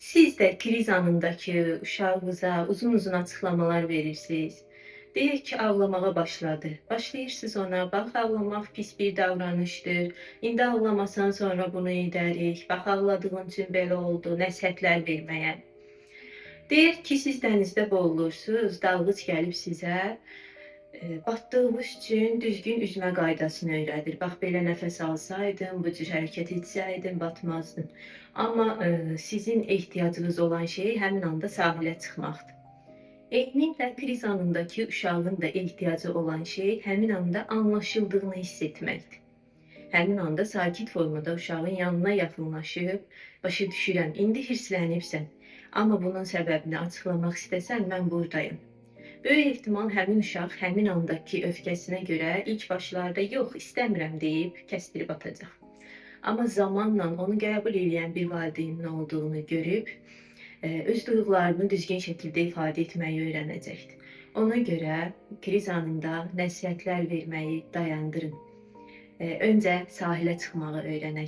Siz də kriz anındakı uşağınıza uzun-uzun açıqlamalar verirsiniz. Deyək ki, ağlamağa başladı. Başlayırsınız ona, bax ağlamaq pis bir davranışdır. İndi ağlamasan sonra bunu edərik. Bax ağladığın üçün belə oldu, nəsihətlər verməyə. Deyək ki, siz dənizdə boğulursunuz, dalğıc gəlib sizə batdığınız üçün düzgün üzmə qaydasını öyrədir. Bax belə nəfəs alsaydım, bu cür hərəkət etsəydim, batmazdım. Amma sizin ehtiyacınız olan şey həmin anda sahilə çıxmaqdır. Eynilə kriz anındakı uşağın da ehtiyacı olan şey həmin anda anlaşıldığını hiss etməkdir. Həmin anda sakit formada uşağın yanına yaxınlaşıb, başa düşürəm, indi hirslənibsən, amma bunun səbəbini açıqlamaq istəsən, mən buradayım. Böyük ehtimal həmin uşaq həmin andakı öfkəsinə görə ilk başlarda yox, istəmirəm deyib kəsdirib atacaq. Amma zamanla onu qəbul eləyən bir valideynin olduğunu görüb, öz duyğularını düzgün şəkildə ifadə etməyi öyrənəcəkdir. Ona görə kriz anında nəsihətlər verməyi dayandırın. Öncə sahilə çıxmağı öyrənək.